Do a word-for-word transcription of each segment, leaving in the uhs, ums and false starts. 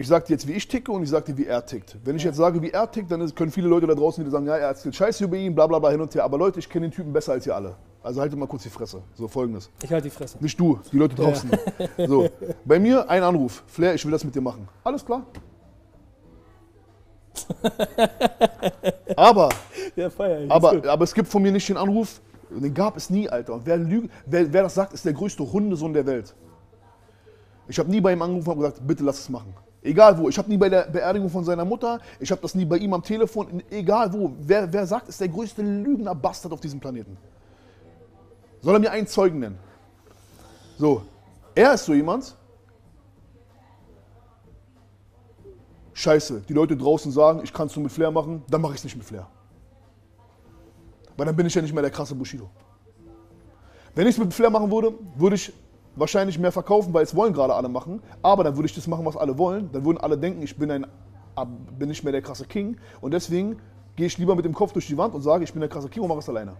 Ich sag dir jetzt, wie ich ticke und ich sag dir, wie er tickt. Wenn ich jetzt sage, wie er tickt, dann ist, können viele Leute da draußen wieder sagen, ja, er erzählt Scheiße über ihn, bla bla bla hin und her. Aber Leute, ich kenne den Typen besser als ihr alle. Also haltet mal kurz die Fresse. So folgendes. Ich halte die Fresse. Nicht du, die Leute draußen. So, bei mir ein Anruf. Flair, ich will das mit dir machen. Alles klar. Aber, Ja, feier ich. aber, aber es gibt von mir nicht den Anruf. Den gab es nie, Alter. Und wer, lügt, wer, wer das sagt, ist der größte Hundesohn der Welt. Ich habe nie bei ihm angerufen und gesagt, bitte lass es machen. Egal wo. Ich habe nie bei der Beerdigung von seiner Mutter, ich habe das nie bei ihm am Telefon, in- egal wo. Wer, wer sagt, ist der größte Lügner-Bastard auf diesem Planeten. Soll er mir einen Zeugen nennen? So, er ist so jemand. Scheiße, die Leute draußen sagen, ich kann es nur mit Flair machen, dann mache ich es nicht mit Flair. Weil dann bin ich ja nicht mehr der krasse Bushido. Wenn ich es mit Flair machen würde, würde ich wahrscheinlich mehr verkaufen, weil es wollen gerade alle machen. Aber dann würde ich das machen, was alle wollen. Dann würden alle denken, ich bin, ein, ab- bin nicht mehr der krasse King. Und deswegen gehe ich lieber mit dem Kopf durch die Wand und sage, ich bin der krasse King und mache es alleine.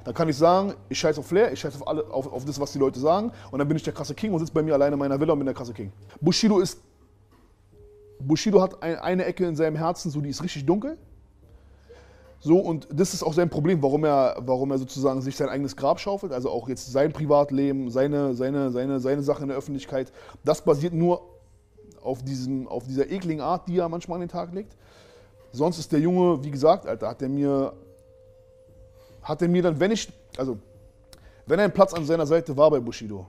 Dann kann ich sagen, ich scheiß auf Flair, ich scheiß auf, alle, auf, auf das, was die Leute sagen. Und dann bin ich der krasse King und sitze bei mir alleine in meiner Villa und bin der krasse King. Bushido ist Bushido hat ein, eine Ecke in seinem Herzen, so die ist richtig dunkel. So, und das ist auch sein Problem, warum er, warum er sozusagen sich sein eigenes Grab schaufelt. Also auch jetzt sein Privatleben, seine, seine, seine, seine Sache in der Öffentlichkeit. Das basiert nur auf, diesem, auf dieser ekligen Art, die er manchmal an den Tag legt. Sonst ist der Junge, wie gesagt, Alter, hat er mir, hat er mir dann, wenn ich, also, wenn ein Platz an seiner Seite war bei Bushido,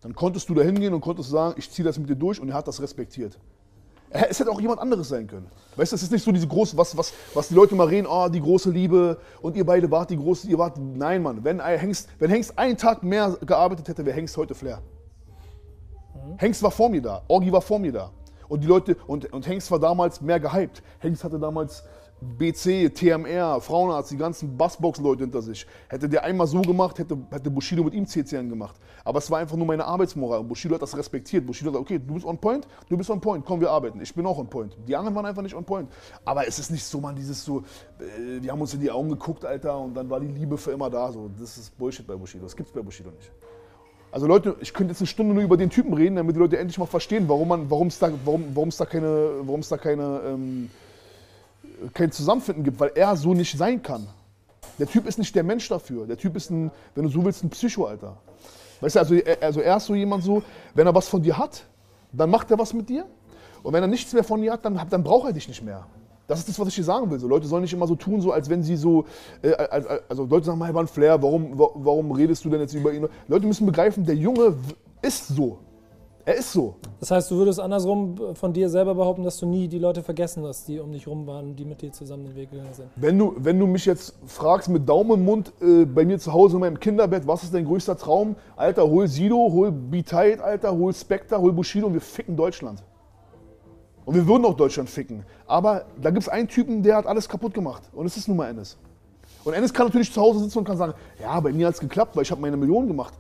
dann konntest du da hingehen und konntest sagen, ich ziehe das mit dir durch und er hat das respektiert. Er, es hätte auch jemand anderes sein können. Weißt du, es ist nicht so diese große, was, was, was die Leute immer reden, oh, die große Liebe und ihr beide wart die große, ihr wart, nein, Mann, wenn Hengst, wenn Hengst einen Tag mehr gearbeitet hätte, wäre Hengst heute Flair. Hengst war vor mir da, Orgi war vor mir da. Und die Leute, und, und Hengst war damals mehr gehypt. Hengst hatte damals B C, T M R, Frauenarzt, die ganzen Bassbox-Leute hinter sich. Hätte der einmal so gemacht, hätte, hätte Bushido mit ihm C C N gemacht. Aber es war einfach nur meine Arbeitsmoral. Und Bushido hat das respektiert. Bushido hat gesagt, okay, du bist on point, du bist on point, komm, wir arbeiten. Ich bin auch on point. Die anderen waren einfach nicht on point. Aber es ist nicht so, man, dieses so, äh, wir haben uns in die Augen geguckt, Alter, und dann war die Liebe für immer da. So, das ist Bullshit bei Bushido. Das gibt's bei Bushido nicht. Also Leute, ich könnte jetzt eine Stunde nur über den Typen reden, damit die Leute endlich mal verstehen, warum man, warum es da, warum, warum es da keine, warum es da keine, ähm, kein Zusammenfinden gibt, weil er so nicht sein kann. Der Typ ist nicht der Mensch dafür. Der Typ ist ein, wenn du so willst, ein Psycho, Alter. Weißt du, also, er- also er ist so jemand so, wenn er was von dir hat, dann macht er was mit dir. Und wenn er nichts mehr von dir hat, dann, dann braucht er dich nicht mehr. Das ist das, was ich dir sagen will. So, Leute sollen nicht immer so tun, so als wenn sie so, äh, als, als- also Leute sagen, hey, Mann, Flair, warum, wa- warum redest du denn jetzt über ihn? Leute müssen begreifen, der Junge w- ist so. Er ist so. Das heißt, du würdest andersrum von dir selber behaupten, dass du nie die Leute vergessen hast, die um dich rum waren, die mit dir zusammen den Weg gegangen sind. Wenn du, wenn du mich jetzt fragst mit Daumen im Mund, äh, bei mir zu Hause in meinem Kinderbett, was ist dein größter Traum? Alter, hol Sido, hol Be Tight, Alter, hol Spectre, hol Bushido und wir ficken Deutschland. Und wir würden auch Deutschland ficken. Aber da gibt es einen Typen, der hat alles kaputt gemacht. Und es ist nun mal Enes. Und Enes kann natürlich zu Hause sitzen und kann sagen, ja, bei mir hat es geklappt, weil ich habe meine Millionen gemacht.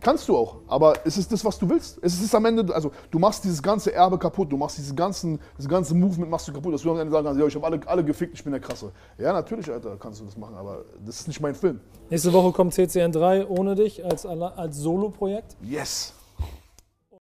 Kannst du auch, aber ist es das, was du willst? Es ist am Ende, also du machst dieses ganze Erbe kaputt, du machst dieses ganzen, das ganze Movement machst du kaputt, dass du am Ende sagen kannst, ja, ich habe alle, alle gefickt, ich bin der Krasse. Ja, natürlich, Alter, kannst du das machen, aber das ist nicht mein Film. Nächste Woche kommt C C N drei ohne dich als, Alla- als Solo-Projekt. Yes.